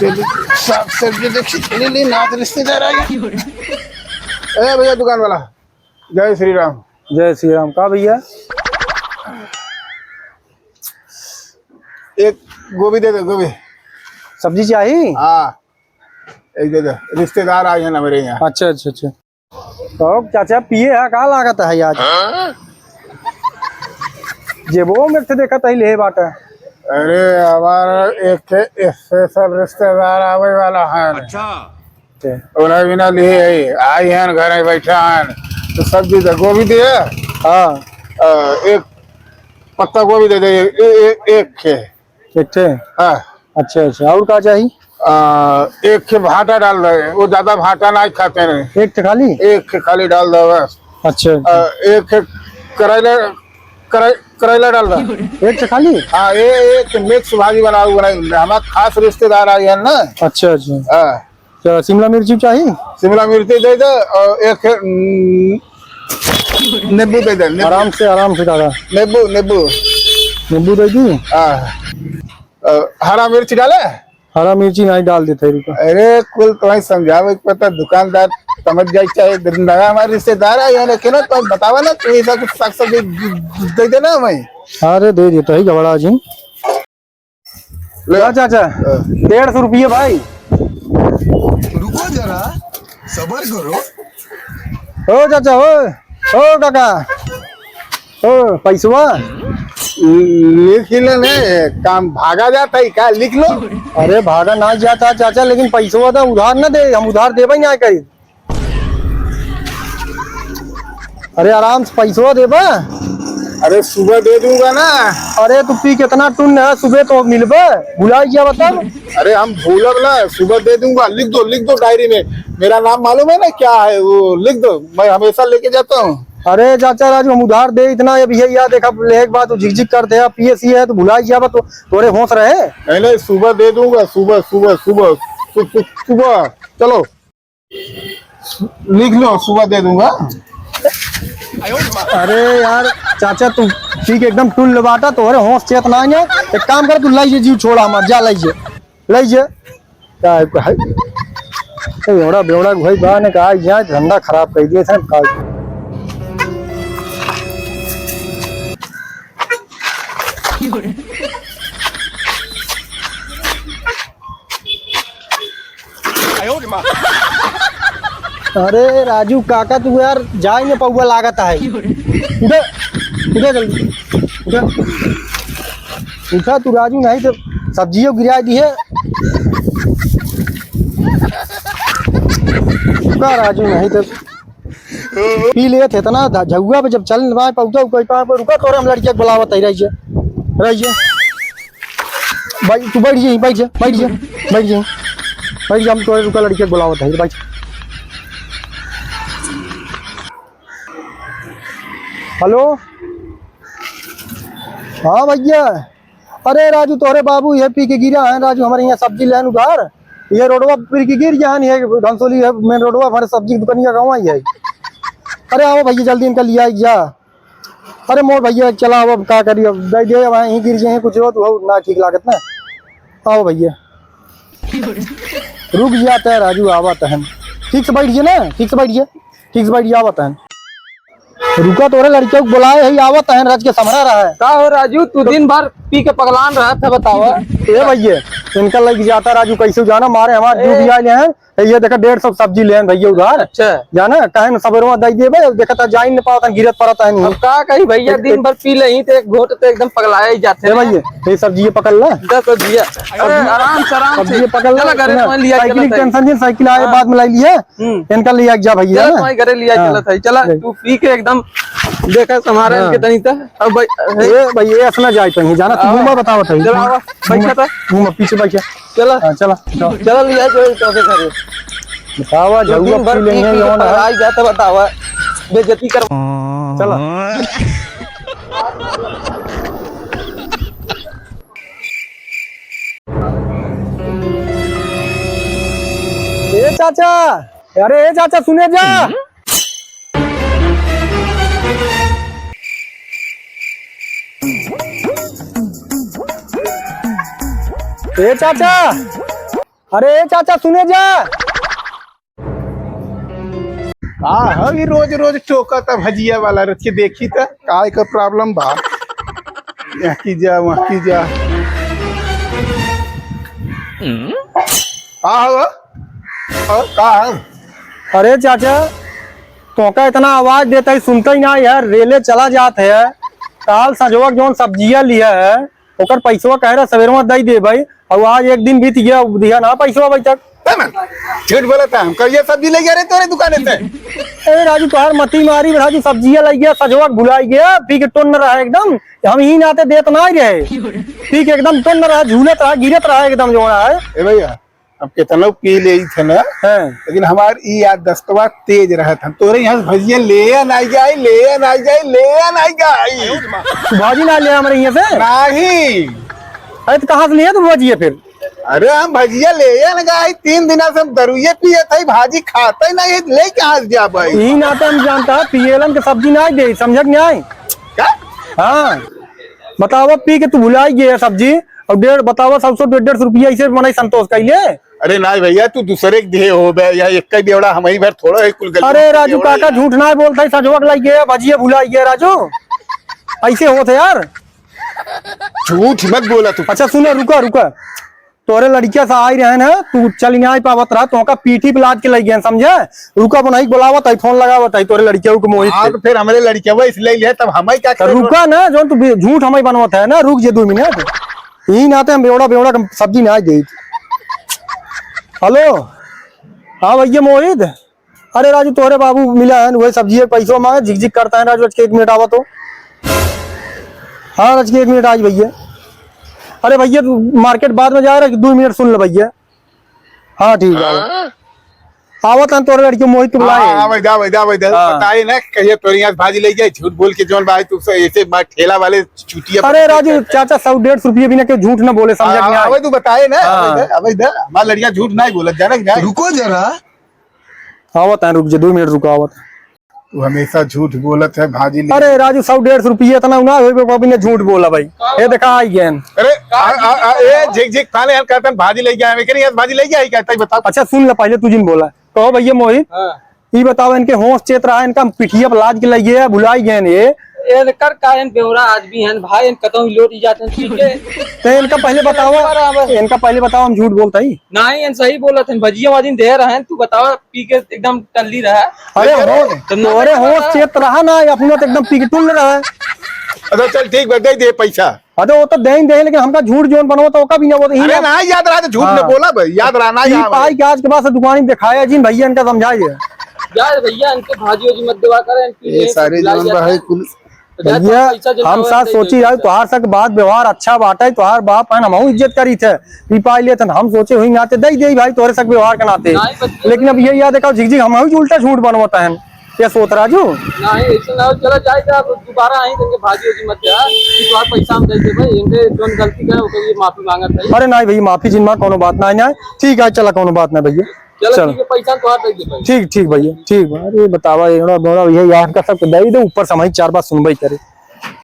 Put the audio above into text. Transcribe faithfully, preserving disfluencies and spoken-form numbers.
चलिए, साग सब्जी देखी, चलिए, ले, नात रिश्तेदार आ गए। ए भैया, दुकान वाला, जय श्री राम। जय श्री राम। का भैया? एक गोभी दे दे, गोभी। सब्जी चाही? हाँ, एक दे दे, रिश्तेदार आए हैं ना मेरे यहाँ। अच्छा, अच्छा, अच्छा। तो चाचा पिए है, का लागत है आज? जेबो में एक ठे देखत है, ले बाटा। अरे, हमारा एक ठे special रिश्तेदार आवे वाला है। अच्छा। उन्हें बिना लिए है, आई हैं, घर में बैठा हैं, तो सब्जी दे, गोभी दे। हाँ। अ, एक पत्ता गोभी दे दे, ए-, ए-, एक ठे। एक ठे? हाँ। अच्छा, अच्छा, और का चाही? आ, एक ठे भाटा डाल दे, वो ज्यादा भाटा ना खाते हैं। एक ठे खाली? एक ठे खाली डाल दे बस। अच्छा, अच्छा। आ, एक ठे करेला, करे-, करेला डाल दे। एक ठे खाली? हाँ, ए-, एक mix भाजी बनाओ, बनाओ। हमारा खास रिश्तेदार आ गया ना। अच्छा, अच्छा। हाँ। तो शिमला मिर्ची चाही? शिमला मिर्ची दे दे और एक, हम्म, नींबू दे दे, नींबू। आराम से, आराम से दादा। नींबू, नींबू। नींबू दे दी? हाँ। अ, हरा मिर्च डाले? हरा मिर्ची नहीं डाल देते, रुका। अरे, कुल तुम्हें समझावे के पता, दुकानदार समझ जाए, चाहे नया हमारे रिश्तेदार आए हैं, लेकिन ना, तो बतावा ना, तू ऐसा कुछ साग सब्जी दे देना हमें। अरे, दे देता है, घबरा जी। ले। ला चाचा, हाँ। डेढ़ सौ रुपये भाई। रुको जरा, सबर करो। ओ चाचा, ओ, ओ काका, ओ पैसवा। लिख ही ले ने, काम भागा जाता है का? लिख लो। अरे भागा ना जाता चाचा, लेकिन पैसवा तो उधार ना दे, हम उधार देबे ना करी। अरे आराम से पैसवा देबा। अरे सुबह दे दूंगा ना। अरे तू पी कितना टुन्न है, सुबह तो मिलबे, भुलाई गया बता। अरे हम भूलब ना, सुबह दे दूंगा। लिख दो, लिख दो डायरी में, मेरा नाम मालूम है ना क्या है, वो लिख दो, मैं हमेशा लेके जाता हूँ। अरे चाचा राजू, हम उधार दे इतना, अब ये याद देखा, लेहे के बाद तू झिकझिक करते हैं, पिए सिए है तो भुलाई गया बा, तो तोरे होश रहे। नहीं नहीं, सुबह दे दूंगा, सुबह, सुबह, सुबह, सु-, सु-, सुबह। चलो। लिख लो, सुबह दे दूंगा। अरे यार, चाचा तू ठीक एकदम टुल्ल बाटा, तोहरे होश चेत ना है। एक काम कर, तू लाई जे, जीव छोड़ा हमार, जा लाई जे, लाई जे। का है, का है? ए, बेवड़ा, बेवड़ा भाई बा ने कहा, यहाँ धंधा खराब कर दिया था, का? अरे राजू काका, तू यार जाए न पौवा लागत है। उठा, उठा जल्दी, उठा, उठा तू राजू, नहीं तो सब्जियों गिरा दी है। उठा राजू, नहीं तो पी लेत है इतना ध-, झउआ पे जब चल ना पाए, पहुँचा कोई पाए पर रुका, तोरे हम लड़किया के बुलावत है, रहिए, रहिए। भाई, तू बैठ जाइए, बैठ जा, बैठ जा, बैठ जा, बैठ जा, हम तोरे रुका, लड़किया के बुलावत है, बैठ। हेलो, हाँ भैया, अरे राजू, तोहरे बाबू ये पी के गिरा है राजू, हमारे यहाँ सब्जी लेन उधार, ये रोडवा पी के गिर गया है, ये घनसोली है मेन रोडवा, हमारे सब्जी की दुकानिया गाँव आई है। अरे आओ भैया, जल्दी इनका लिया जा। अरे मोर भैया, चला अब, अब का करी, अब दे दे, अब यहीं गिर जाए, कुछ हो तो हो, ना ठीक लागत ना। आओ भैया, रुक जाता है राजू, आवत है। ठीक से बैठ गया ना, ठीक से बैठ गया। ठीक से बैठ जा, आवत हन। रुका, तोरे लड़कियों को बुलाए है, आवत हन, रज के समरा रहा है। का हो राजू, तू दिन भर पी के पगलान रहत है, बतावा। ए भैया, इनका लग जाता राजू, कैसे जाना मारे हमारे ए। डूब आए हैं। ए, ये देखा, डेढ़ सौ सब्जी लेन भैया उधार। अच्छा। जाना, कहे न सबेरवा दई देबे, देखा था जाइन न पावत हन, गिरत पड़त हन। अब का कही भैया, एक, दिन एक भर पी लेही तो एक घोट तो एकदम पगलाए ही जाते ए हैं। भैया, ये सब्जी ये पकड़ ला। दस सब्जी है। अरे आराम से, आराम से। सब्जी ये पकड़ ला, चला घरे ना। तुम्हें लिया साइकिल चला की था। टेंशन नहीं, साइकिल आए हाँ। बाद में लाई लिया। हम्म। इनका लिया जा भैया, चला, ना? तुम्हारे घरे लिया हाँ। चलत है। चला, ले। तू पी के एकदम देखा, संभारे हाँ। इनके तनी ता। अब भाई, ए भाई, ये असना जाए तो ही जाना, तू आओ। मुंह में बतावत है। चला, आवा, बैठा था। मुंह में पीछे बैठा। चला। हाँ, चला, चला। चला, लिया जो तो के घरे। बतावा, तू झउआ दिन भर पी लेंगे, पी के जौन है। पगलाई जात, बतावा, बेइज्जती कर। चला। ए चाचा, अरे ए चाचा, सुने जा। ए चाचा, अरे ए चाचा, सुने जा। का है ई रोज रोज टोकत भजिया वाला, रख के देखी त का एकर problem बा। यहाँ की जा, वहाँ की जा। का हो? और का है? अरे चाचा, तोहका इतना आवाज देता ही सुनता ही ना यार, रेले चला जात है। काल संजोग जौन सब्जिया लिया है, ओकर पैसवा कहे रहा सवेरवा दई देबइ, अउ आज एक दिन बीत गया, दिहा ना पैसवा अबइ तक। है ना? झूठ बोलत है, हम कहिया सब्जी लइ गया रे तोरे दुकाने से? ए राजू, तोहार मती मारी राजू, सब्जिया लइ गया, सजवा के भुलाई गया, पी के टोन्न रहा एकदम। हम ही नाते देत नाहीं रहे, पी के एकदम टोन्न रहा, झूलत रहा, गिरत रहा एकदम जो रहा है। ए भइया, अब केतनो पी लेइत है ना, हाँ। लेकिन हमार ई याददस्तवा तेज रहत है। तोरे यहाँ से भजिया लेन आइ जाई, लेन आइ जाई, लेन आइ जाई। तू भाजी ना ले हमरे यहाँ से? नहीं। अरे तो कहाँ से लिया तू भजिया फिर? अरे हम भजिया लेन गई, तीन दिना से हम दरुइये पियत है, भाजी खाते नहीं है, ले कहाँ से जाबे? ई नाते हम जानता है, पियलन के सब्जी ना दे, समझत नहीं? का? हाँ। बतावा, पी के तू भुलाई गया सब्जी, और डेढ़, बतावा, सौ सौ डेढ़ डेढ़ सौ रुपया ऐसे मनई संतोष कइले। अरे नाहीं भइया, तू दूसरे के दिहे होबे, या एक ही बेवड़ा हमही भर थोड़ा है कुल गली अरे में राजू बेवड़ा काका, है। झूठ नाहीं बोलत है, सजवा के लइ गया, भजिया भुलाई गया राजू, ऐसे होत है यार। झूठ मत बोला तू। अच्छा सुना, रुका रुका, तोरे लड़किया से आई रहे ना, तू चल नाहीं पावत रहा, तोहका पीठी पे लाद के लइ गए, समझे? रुका, बनाई बोलावत है, फोन लगावत है तोरे लड़किया के मोहित हाँ, के। तो फिर हमरे लड़किया इसलिए ले, तब हमही का तो करें? रुका ना, जौन तू बे-, झूठ हमही बनवत है ना, रुक जे दो मिनट। ई नाते हम बेवड़ा, बेवड़ा के सब्जी नाहीं देइत। हेलो, हाँ भइया मोहित, अरे राजू, तोहरे बाबू मिला है, वही सब्जी के पैसो मांगे, झिक झिक करता है राजू, आज के एक मिनट आवा तो। हाँ, आज के एक मिनट आज भइया। अरे भइया, तू मार्केट बाद में जा रहा है, दो मिनट सुन ले भइया। हाँ, ठीक है। हाँ? आवत हैं तोरे लड़के मोहित के बुलाए। हाँ, हाँ, भाई, जा, भाई, जा, भाई, जा। हाँ। बताए ना, कहिए तोरे यहाँ से भाजी ले जाए, झूठ बोल के जौन भाई, तू से ऐसे मार ठेला वाले चुतिया अरे पकड़ के राजू, चाचा, सौ डेढ़ सौ रुपये भी ना के झूठ ना बोले, समझ हाँ, में आए। अबे तू बताए ना, हाँ। अबे दे, अबे दे, हमार लड़किया झूठ नहीं बोलत, जाने के नहीं। रुको जरा। आवत हैं, रुक जा, दो मिनट रुको, आवत हैं। तू हमेशा झूठ बोलत है, भाजी ले अरे राजू, सौ डेढ़ सौ रुपये इतना ना होई, बाबू ने झूठ बोला भाई। ये देखा आई गेन। अरे, आ, आ, आ, ए, झिक झिक थाने हन कहतन भाजी ले गया है, मैं कह रही है, भाजी ले गया है क्या? तई बताओ। अच्छा सुन ले, पहले तू जिन बोला। कहो भइया मोहित, हाँ। ई बताओ, इनके होश चेत रहा, इनका पिठिया पर लाद के लइगे, भुलाई गए ये। इनकर का, इन बेवड़ा आदमी हन भाई, इन कतौ लोट ही जाते हैं, ठीक है? तो इनका पहले बताओ, बराबर। इनका पहले बताओ, हम झूठ बोलता ही? नहीं, इन सही बोलत हैं, भजिया वाजिन दे रहे हैं, तू बताओ, पी के एकदम टल्ली रहा। अरे हो, तो ना अरे बता होश रहा। चेत रहा ना, अपना तो एकदम पी के टुल्ल रहा है। अच्छा चल ठीक बा, दे दे पैसा। अरे वो तो दे ही दे, लेकिन हमका झूठ जौन बनवा तो ओका भी ना, वो तो ही अरे ना। ना याद रहा तो झूठ हाँ। न बोला भाई, याद रहा ना ई याद पाई के आज के बाद से दुकान ही दिखाया जिन भइया इनका समझाइए। यार भइया इनके भाजी वाजी मत देवा कर, इनकी ये ये सारे सब जौन बा है कुल तो जा, भइया, पैसा जमा हम हुआ साथ नहीं सोची दे जाए, सकता। तोहार सक बात व्यवहार अच्छा बाटे, तोहार बाप है, हमहू इज्जत करी थे, ई पाई लेत हन, हम सोचे हुई नाते दे दे भाई, तोहरे सक व्यवहार के नाते। नहीं, बच्चे लेकिन अब ये याद देखो, झिक झिक हम ही उल्टा झूठ बनवत हैं, ये सोत राजू। नहीं, ऐसे ना हो, चला जाए, अब दोबारा आई, इनके भाजी वाजी मत जा, कि तोहार पैसा हम दे दे भाई, इनके जौन गलती करे, ओकर ये माफी मांगत है। अरे नहीं भइया, माफी जिन मांग, कोनो बात नहीं, नहीं, ठीक है, चला, कोनो बात नहीं भइया। चलो चलो। ठीक है, पैसा तो आप दे दे भाई। ठीक, ठीक भइया, ठीक बा। अरे बतावा, एड़ा बोड़ा भइया, यार का सबके दे दे, ऊपर से हम ही चार बात सुनबे करे।